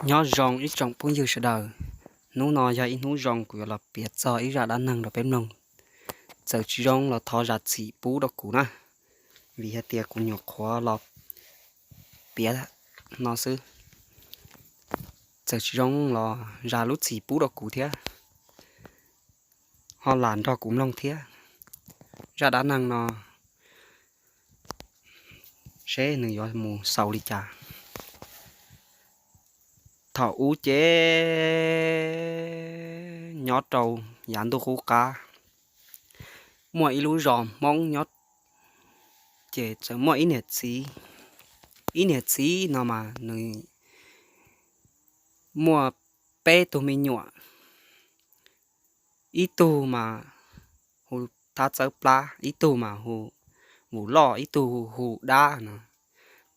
Nyob zoo ib tsoom phooj ywg sawv daws, hnub no yog ib hnub zoo kuv yuav los piav txog ib zaj dab neeg rau peb mloog. Txawm tsis zoo los thov zam txim pub rau kuv na, vim hais tias kuv nyuam qhuav los piav no xwb. Txawm tsis zoo los zam lub txim pub rau kuv thiab, ho lam nrog kuv mloog thiab. Zaj dab neeg no seb nws yuav mus xaus li cas. Thaum ub ces nyob rau yav ntuj qub qab, muaj ib lub zos Hmoob nyob, ces txawm muaj ib niam txiv. Ib niam txiv no mas nws muaj peb tug me nyuam, ib tug mas hu Thab Txawb Plab, ib tug mas hu Vus Loj, ib tug hu Dab no.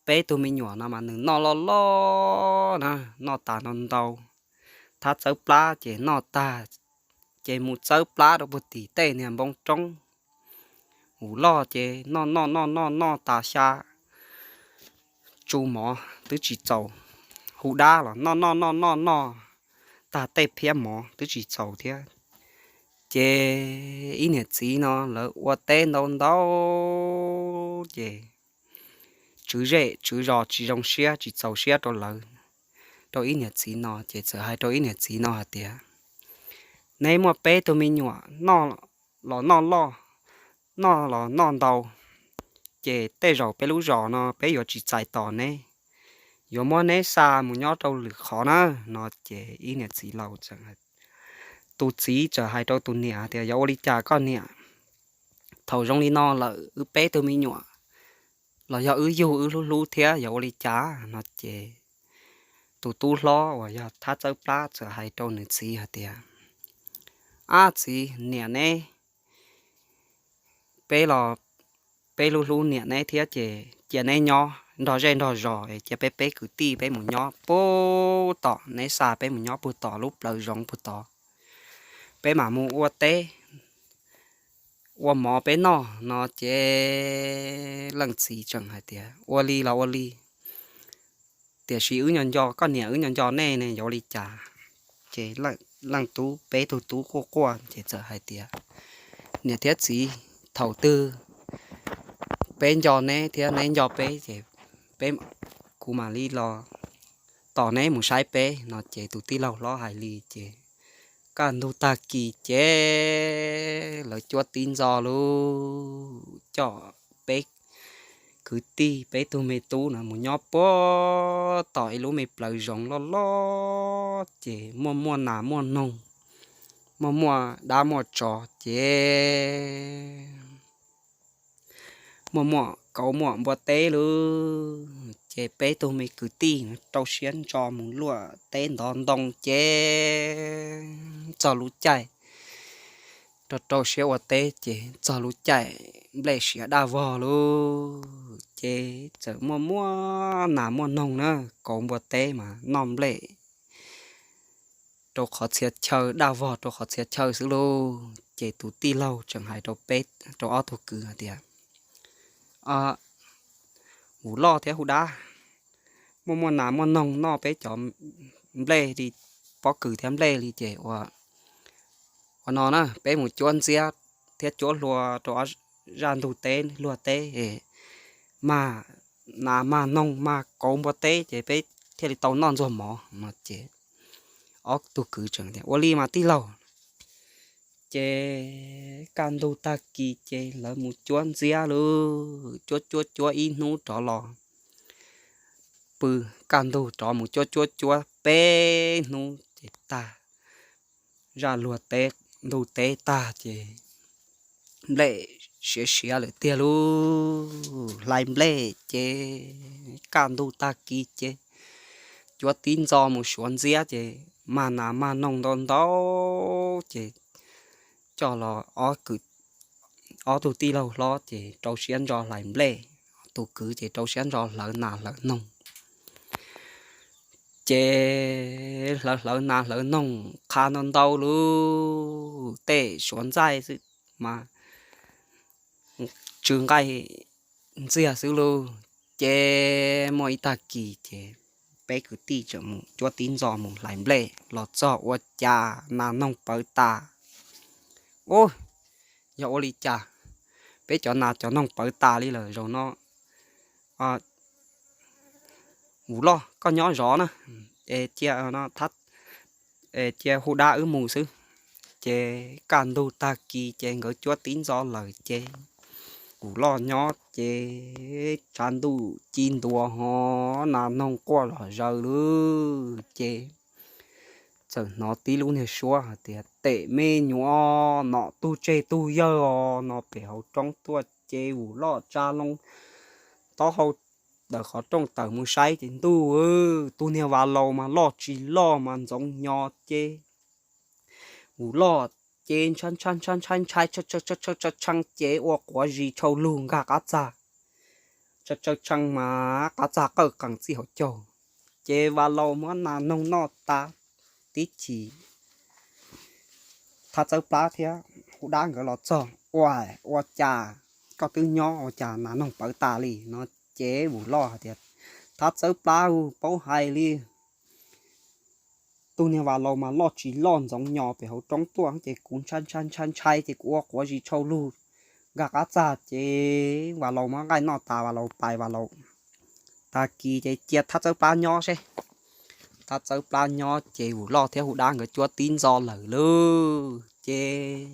Peb tug me nyuam no mas nws noj loj loj na, noj tas nrau ntau. Thab Txawb Plab ces noj tag ces mus txawb plab rau puag tim tej niag npoo roob. Vus Loj ces noj noj noj noj noj tas xya tsu mov twb tsis txaus. Hu Dab los noj noj noj noj noj tag tej phiab mov twb tsis txaus thiab. Ces ib niam txiv no lawv ua teb ntau ntau, ces tswv zej tswv zos tsis zoo siab tsis txaus siab rau lawv, rau ib niam txiv no ces txawm hais rau ib niam txiv no hais tias, neb muaj peb tug me nyuam, noj los noj loj, noj los noj ntau, ces tej zaum peb lub zos no peb yuav tsis txais tos neb, yuav muab neb xa mus nyob rau lwm qhov na. No ces ib niam txiv laus txawm, tus txiv txawm hais rau tus niam tias, yog ua li cas koj niam, thaum zoo li no lawm wb peb tug me nyuam los yog wb yug wb hlub hlub thiab, yog ua li cas? No ces tus tub hlob uas yog Thab Txawb Plab txawm hais rau nws txiv hais tias, ab txiv, niam neb, peb los peb hlub hlub niam neb thiab ces cia neb nyob nrog zej nrog zos, cia peb peb kwv tij peb mus nyob puag tom, neb xa peb mus nyob puag tom lub plawv zoov puag tod, peb mam mus ua teb ua mov peb noj. No ces leej txiv tseem hais tias, ua li los ua li, tiam sis wb nco nco koj niam wb nco nco nej ne, yuav ua li cas? Ces leej tub, peb tug tub quaj quaj ces txawm hais tias, niam thiab txiv, thaum twg peb nco neb thiab neb nco peb ces peb, kuv mam li los tos neb mus saib peb. No ces tus tij laug hlob hais li ces kaj ntug tag kis ces lawv cuab tib ntxo lug coj peb kwv tij peb tug me tub no mus nyob puag tom ib lub me plawv zoov loj loj ces muaj muaj nas muaj noog, muaj muaj dab muaj tsov ces muaj muaj kauv muaj npua teb lug. Ces peb tug me kwv tij rau siab ntso mus luaj teb ntov ntoo ces txog lub caij, rau rau siab ua teb ces txog lub caij nplej siav daj vog lug ces txawm muaj muaj nas muaj noog na, kauv npua teb mas noj nplej rau qhov txhia chaw, daj vog rau qhov txhia chaw xwb lauj. Ces tus tij laug tseem hais rau peb, rau ob tug kwv hais tias, Vus Loj thiab Hu Dab, muaj muaj nas muaj noog noj peb cov nplej li, pob kws thiab nplej li ces ua, ua no na, peb mus cuab ntxiab thiab cuab hlua rau ob zaj ntug teb luag teb, mag nas mag noog mag kauv npua teb ces peb thiaj li tau noj ntxuag mov. No ces ob tug kwv tseem tias, ua li mas tij laug. Ces kaj ntug tag kis ces lawv mus cuab ntxiab lug, cuab cuab cuab ib hnub rov los pw, kaj ntug rov mus cuab cuab cuab peb hnub ces tag, zaj luag teb ntug teb tag ces nplej siav siav lawm tiag lug, hlais nplej ces kaj ntug tag kis ces cuab tib ntxo mus suav ntxiab ces mag nas mag noog ntau ntau ces coj los ob tug tij laug hlob ces rau siab ntso hlais nplej, tus kwv ces rau siab ntso hlawv nas hlawv noog. Ces hlawv hlawv nas hlawv noog qha ntau ntau lug, tej suav ntxaij xwb mas tsw nqaij ntxiag xwb lug. Ces muaj ib tag kis ces peb kwv tij tseem mus cuab tib ntxo mus hlais nplej los txog ua cas nas noog pawv tas. Ub, yog ua li cas peb cov nas cov noog pawv tas li lawm zaum no? Vus Loj, koj nyob zov na, cia, cia hu dab wb mus xwb. Ces kaj ntug tag kis ces nkawd cuab tib ntxo lawm ces Vus Loj nyob ces tshav ntuj ci ntua ho nas noog quaj zom zaws lawm ces txawm hnov tib lub niag suab hais tias, tes me nyuam, nom tug tseg tug yawg os, no pem hauv roob tuaj. Ces Vus Loj tsa loo taub hau ntawm qhov rooj tawm mus saib ces ntuj, tus niag Vas Laus mas loj tsis loj mas ntxoov nyo ces Vus Loj ces ntshai ntshai ntshai ntshai ntshai tshee ces ua quav zis tshau lug nkag qab txag. Tshee tshee tshee mas qab txag qawj qees txij hauv caug. Ces Vas Laus muab nas noog noj tas tib chim, Thab Txawb Plab thiab Hu Dab nkawd los txog, ua, ua cas koj twb nyob ua cas nas noog pawv tas li? No ces Vus Loj hais tias, Thab Txawb Plab, paub hais li, tus niag Vas Laus mas loj tsis loj ntxoov nyo pem hauv roob tuaj ces kuv ntshai ntshai ntshai ntshai ces kuv ua quav zis tshau lug nkag qab txag ces Vas Laus muab nqaij noj tas Vas Laus pais Vas Laus. Tag kis ces cia Thab Txawb Plab nyob seb. Thab Txawb Plab nyob ces Vus Loj thiab Hu Dab nkawd cuab tib ntxo lawm lauj ces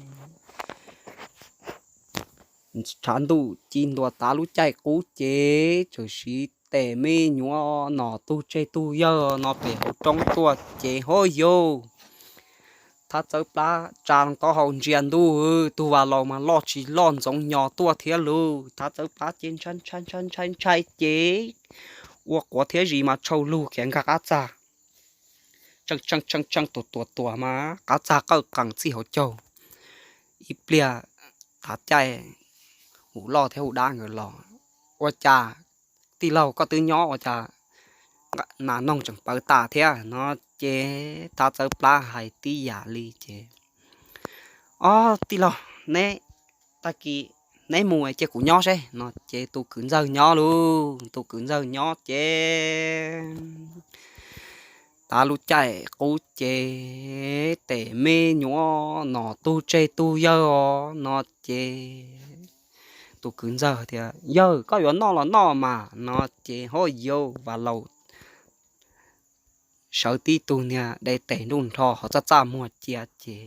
tshav ntuj ci ntua tav lub caij qub ces txawm siv tes me nyuam nom tug tseg tug yawg no pem hauv roob tuaj ces hov yau, Thab Txawb Plab tsa taub hau ntsia ntuj, tus Vas Laus mas loj tsis loj ntxoov nyo tuaj thiab lauj. Thab Txawb Plab ces ntshai ntshai ntshai ntshai ntshai ces ua quav thiab zis mas tshau lug khiav nkag qab txag. Tshee tshee tshee tshee tuam tuam tuam mas qab txag qawj qees txij hauv caug. Ib pliag tav caij Vus Loj thiab Hu Dab nkawd los, ua cas tij laug koj twb nyob ua cas nas noog tseem pawv tas thiab? No ces Thab Txawb Plab hais tib yam li ces, ob tij laug, neb, tag kis neb mus cia kuv nyob seb. No ces tus kwv ntxawg nyob lauj, tus kwv ntxawg nyob ces tav lub caij qub ces tes me nyuam nom tug tseg tug yawg os no ces tus kwv ntxawg tias, yawg, koj yuav noj los noj mas. No ces hov yau, Vas Laus sawv tib tug niag de tes nruj nrho ho txaj txaj muag cia ces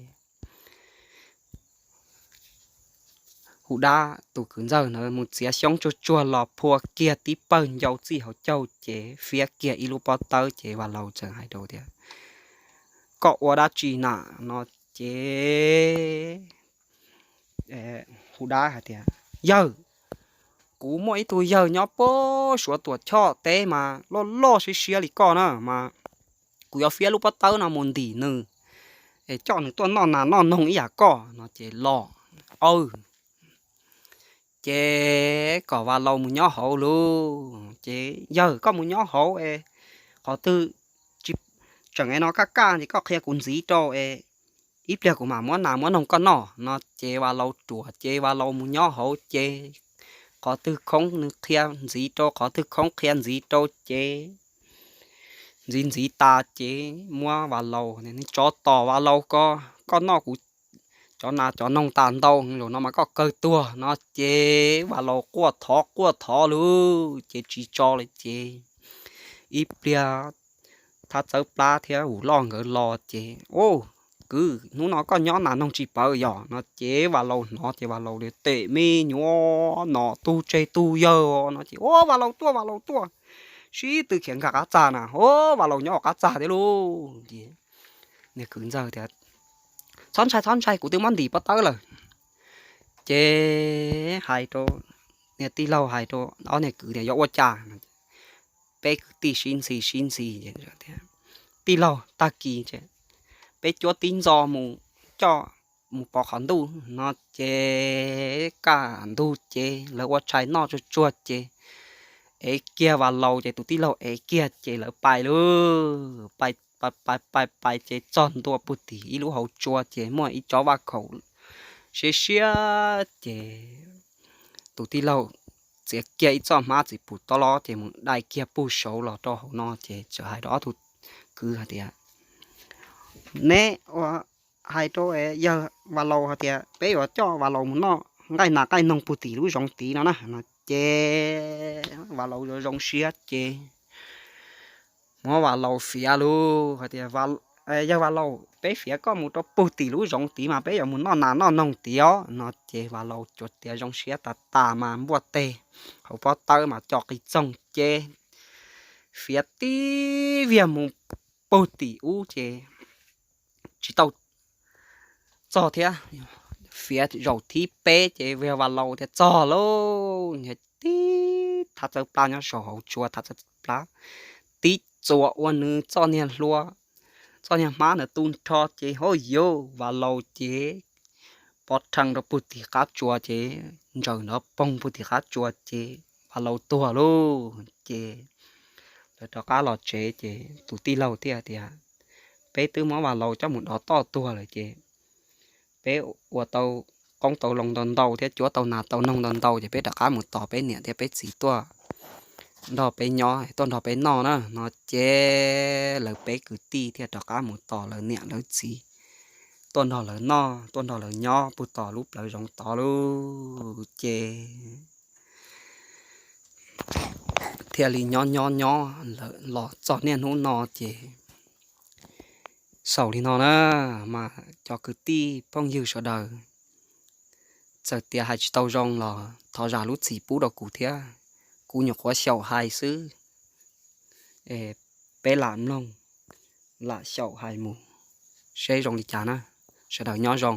Hu Dab tus kwv ntxawg na mus txiav xyoob tsuag tsuag los phua kiag tib pawg ncau txij hauv caug ces fiab kiag ib lub pob tawb ces Vas Laus txawm hais rau tias, koj ua dab tsi na? No ces Hu Dab hais tias, yawg, kuv muaj ib tug yawg nyob puag Suav Tuam Choj teb mas loj loj siab siab li koj na mas kuv yuav fiab lub pob tawb no mus ntim nws es coj nws tuaj noj nas noj noog ib yam koj. No ces los, aw, ces kom Vas Laus mus nyob hauv lauj. Ces yawg, koj mus nyob hauv es qhov twg tsis tseem es no kaj kaj ces koj qhia kuv ntxiv rau es ib pliag kuv mam muab nas muab noog koj noj. No ces Vas Laus ruam ces Vas Laus mus nyob hauv ces qhov twg khoob nws qhia ntxiv rau, qhov twg khoob qhia ntxiv rau ces ntxiv ntxiv tas ces muab Vas Laus, tsov tom Vas Laus ko, koj noj kuv cov nas cov noog tas ntau, zaum no mas koj kawg tuag. No ces Vas Laus quaj thov quaj thov lauj ces tsis tso li ces ib pliag Thab Txawb Plab thiab Vus Loj nkawd los ces, u, kwv, hnub no koj nyob nas noog tsis pawv yog? No ces Vas Laus hnov ces Vas Laus tias, tes me nyuam, nom tug tseg tug yawg. No ces, u, Vas Laus tuaj, Vas Laus tuaj, sib tw khiav nkag qab txag na, u, Vas Laus nyob hauv qab txag thiab lauj. Ces niag kwv ntxawg tias, txhob ntshai, txhob ntshai, kuv twb muab ntim pob tawb lawm. Ces hais rau niag tij laug, hais rau ob niag kwv tias, yuav ua cas? Peb kwv tij sib ntxhi sib ntxhi, tij laug, tag kis peb cuab tib ntxo mus coj mus pov qhov ntuj. No ces kaj ntug ces lawv ua tshais noj tsuag tsuag ces ev kiag Vas Laus ces tus tij laug ev kiag ces lawv pais lauj, pais pais pais pais ces txog ntua puag tim ib lub hauv tsua ces muaj ib tsob vaj khaum siab siab ces tus tij laug txiav kiag ib txoj hmab txiv pum tob lob ces mus dai kiag puag saud los rau hauv no ces txawm hais rau ob tug kwv hais tias, neb ua hais rau yawg Vas Laus hais tias peb yuav coj Vas Laus mus noj nqaij nas nqaij noog puag tim lub zoov tid no na no ces Vas Laus zoo zoo siab ces muab Vas Laus fiav lauj hais tias, yawg Vas Laus, peb fiav koj mus rau puag tim lub zoov tid mas peb yuav mus noj nas noj noog tid os no ces Vas Laus cuav tias zoo siab tas tas mas npuaj teg hauv pob tawb mas co qis txoog ces fiav tib viag mus puag tim ub ces tsis tau txog thiab. Fiav zaum thib peb ces yawg Vas Laus tias txog lauj, tib thav txawv plab nyob saum hauv tsua thav txawv plab, tib txuas ua nws txoj niag hlua, txoj niag hmab ntawd tu nrho ces hauj yauj Vas Laus ces pov rhees rau puag tim qab tsua ces ntsaws nrov poog puag tim qab tsua ces Vas Laus tuag lauj ces lawv rov qab los tsev ces tus tij laug thiaj tias, peb twb muab Vas Laus coj mus dov toj tuag lawm ces peb ua tau qoob tau loo ntau ntau thiab cuab tau nas tau noog ntau ntau ces peb rov qab mus tos peb niam thiab peb txiv tuaj nrog peb nyob tuaj nrog peb noj na no ces lawv peb kwv tij thiaj rov qab mus tos lawv niam lawv txiv tuaj nrog lawv noj tuaj nrog lawv nyob puag tom lub plawv zoov tod lauj ces thiaj li nyob nyob nyob los txog niaj hnub no ces xaus li no na, mas cov kwv tij phooj ywg sawv daws, txawm tias hais tsis tau zoo los thov zam lub txim pub rau kuv thiab, kuv nyuam qhuav xyaum hais xwb, peb lam mloog, lam xyaum hais mus seb zoo li cas na, sawv daws nyob zoo.